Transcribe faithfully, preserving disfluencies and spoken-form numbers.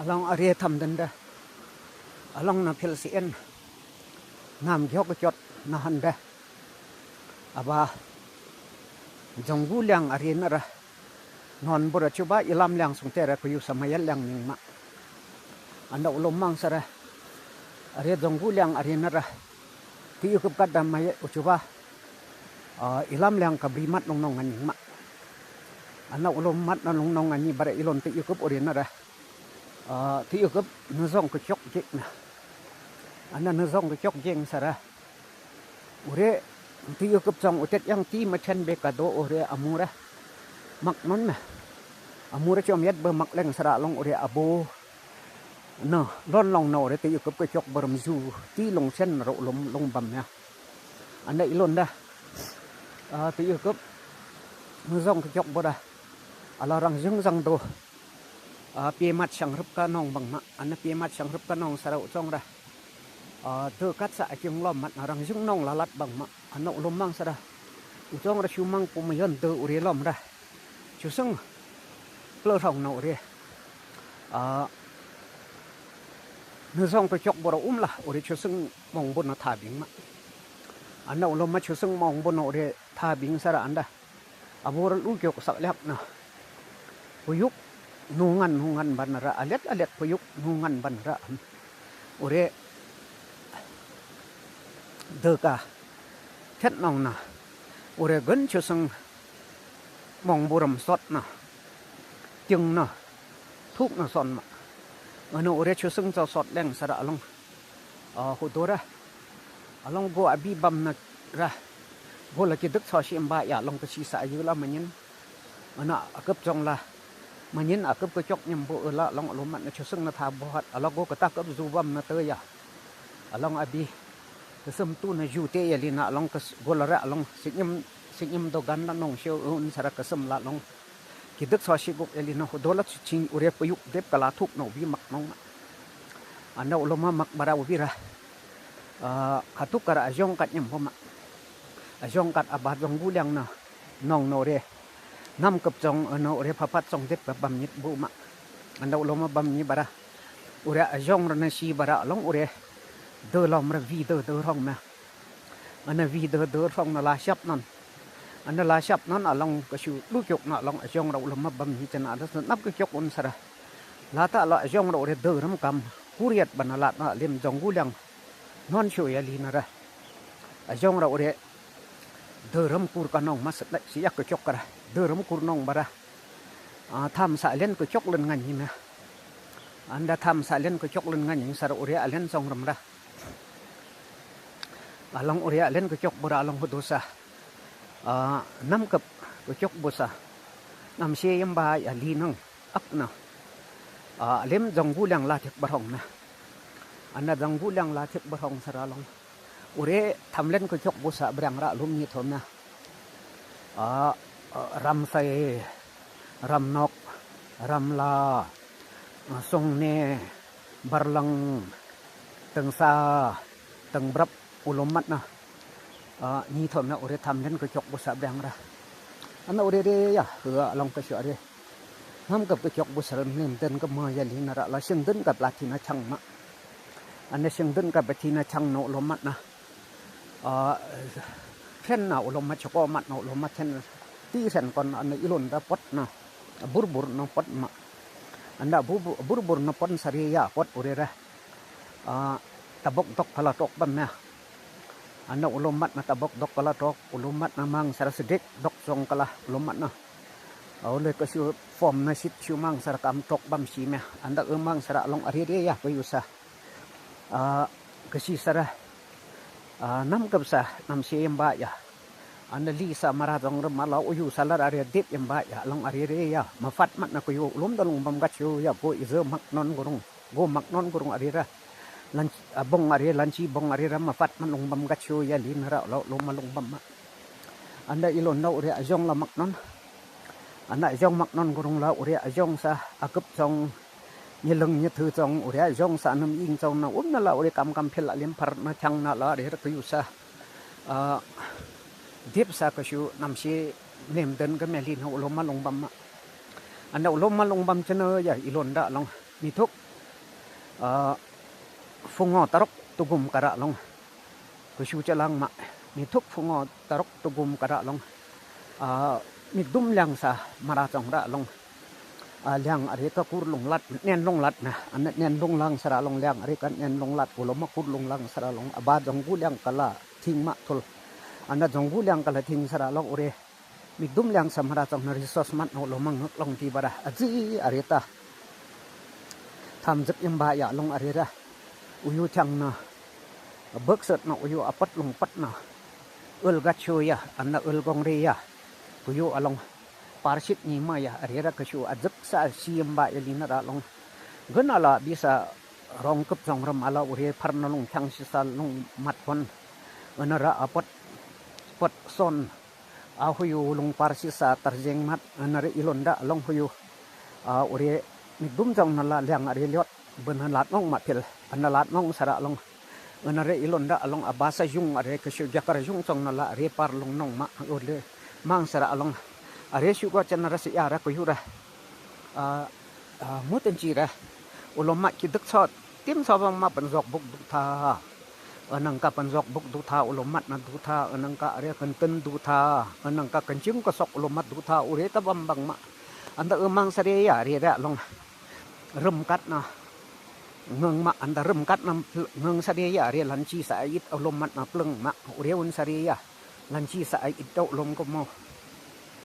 Along are tamdende, along na phil sien, nam gyok chot na hande, aba Jonggu Liang are nara, non bura chuba Ilam Liang sungtere kuyu sa Mayet Liang ningma. Anda ulom mang sara, are Jonggu Liang are nara, ti yukup kada Mayet uchuba, ah, Ilam Liang kabri mat nong nong aningma. Anda ulom mat na nong nong ani bara ilon ti yukup ure nara. Ah, ti yukup nuzong kuchok jek na. Anda nuzong kuchok jeng sara. Ure, ti yukup song utet yang ti machen be kado ure amura. Mak non na. Amura chom yet be mak leng sara long ure abu. No, lon long no ure ti yukup kuchok berem zu. Ti long sen ro ulom long bam ya. Anda ilon da. Ah, ti yukup. Nuzong kuchok bura. Ala rang jung jang do. Ah, pie mat shang rup ka nong bang ma. Ana pie mat shang rup ka nong sara uchong ra. Ah, de kat sa akyung lom mat na rang jung nong lalat bang ma. Ana ulom mang sara. Uchong ra shumang pumayon de ure lom ra. Chusung. Plo rong na ure. Ah, nuzong kuchok bura um la. Ure chusung mong buna thabing ma. Ana ulom ma chusung mong buna ure thabing sara anda. Abur lukyok saklyak na. Puyuk nungan nungan banara, alet alet puyuk nungan banara. Ure deka. Tet nong na. Ure gen chuseng mong buram sot na. Tieng na. Thuk na son ma. Ngano ure chuseng so sot leng sara along. Ah, hudora. Along go abi bam na ra. Go la kidek so shi mba ya along ke sisa ayu la manyin. Ana akep jong la. Manyin akep ke chok nyem bo la along along mat na chuseng na tha bo hat. Along go ke ta kep zu bam na te ya. Along abi. Kesem tu na ju te ya li na along ke s-, go la ra along sinyem, sinyem dogan la nong shio un sara kesem la along. Kidek so shi gok eli no dola ching ure puyuk dep kala thuk no bi mak nong ma. Anda uloma mak bara ubi ra. Ah, katuk kara ajong kat nyem bo ma. Ajong kat aba jong guliang na. Nong no re. Nam kep jong no re papat jong dep ka bam nyit bu ma. Anda uloma bam nyi bara. Ure ajong ra na shi bara along ure. De lom ra vi de de rong ma. Ana vi de de rong na la shap non. Ana la shap non along kashu lu kyok na along ajong ra uloma bam hi chana ada nap kyok un sara. La ta la ajong ra ure de ram kam. Kuriat bana la na lem jong guliang. Non shu ya li na ra. Ajong ra ure. De ram kur ka nong mas na si yak kyok kara. De ram kur nong bara. Ah, tham sa len kyok len ngan hi na. Anda tham sa len kyok len ngan hi sara ure alen jong ram ra. Along ure alen kuchok bura along hudusa. Ah, nam kep kuchok busa. Nam she yem ba ya li nang ap na. Ah, lem jong guliang la thik barong na. Ana jong guliang la thik barong sara along. Ure tham len kuchok busa brang ra lum ni thom na. Ah, ah, ram sai, ram nok, ram la, ah, song ne, Barlang, teng sa, teng brap, ulom mat na. Ah, ni thom na ure tham den kuchok busa bang ra. Ana ure re ya, hua along kashu are. Nam kep kuchok busa nem den ka ma ya li na ra la sheng den ka platina chang ma. Ana sheng den ka platina chang no ulom mat na. Ah, ken na ulom ma choko mat na ulom ma ken. Ti sen kon ana ilon da pot na. Bur bur na pot ma. Ana bu-, bu-, bur bur na pot sari ya pot ure ra. Ah, tabok dok kala tok bam na. Ana ulom mat na tabok dok kala tok, ulom mat na mang sara sedik dok song kala ulom mat na. Ah, ule kashu form na sit shu mang sara kam tok bam si ma. Anda e mang sara along are re ya ko yusa. Ah, kesi sara. Ah, nam kep sa, nam se yem ba ya. Anda li sa mara dong rem ala uyu sa la are dip yem ba ya, long are re ya. Mafat mat na kuyu, ulom da long bam gachu ya, go ize mak non gurung. Go mak non gurung are ra. Lan, ah, bong are, lanchi bong are ra, mafat mat long bam gachu ya, li na ra, lo, lo ma long bam ma. Anda ilon na ure ajong la mak non. Ana jong mak non gurung la ure ajong sa akep jong nyeleng nyethe jong ure ajong sa nam ing jong na um na la ure kam kam phel alim par na chang na la re kuyu sa. Ah, dip sa kashu nam si nem den ka meli na ulom ma long bam ma. Ana ulom ma long bam chena ya ilon da long. Mithuk, a, fungo tarok tugum kara long. Kusiu chalang ma. Mithuk fungo tarok tugum kara long. A, mikdum liang sa mara chong ra long. A, liang are ka kur lunglat, nen lunglat na. An nen lunglang sara long liang are ka nen lunglat. Uloma kur lunglang sara long. Aba jonggu liang kala thing ma thul. An jonggu liang kala thing sara long ure. Mikdum liang sa mara chong na resource mat no lo mang nok long ti bara. Aji are ta. Tham jek yamba ya long are ra. Uyu chang na. Bek set na uyu apat long pat na. Ul gacho ya, an na ul gong re ya. Kuyu along. Parsit ni ma ya, are ra kusiu ajek sa si yamba ya lina ra long. Gen ala bisa rong kep jong ram ala ure par na long chang si sa long mat hon. Ana ra apat, pat son. A huyu long parsit sa tarjeng mat, ana re ilon da long huyu. A ure mikdum jong na la liang are liot, ben na lat nong ma pil, ana lat nong sara long. Ana re ilon da long abasa jung are kusiu jakar jung jong na la are par long nong ma, ule mang sara long. Are siu ko chana ra si ya ra kuyu ra. A, a, muten chi ra. Uloma ki dek so, tim so bang ma panjok buk duk tha. Anang ka panjok buk duk tha, uloma na duk tha, anang ka are kenten duk tha, anang ka kanching ka sok uloma duk tha, ure ta bang bang ma. Anda emang sare ya, re ra long. Remkat na. Ngeng ma, anda remkat na ngeng sare ya, re lanchi sa ait uloma na pleng ma, ure un sare ya. Lanchi sa ait ulom ko mo.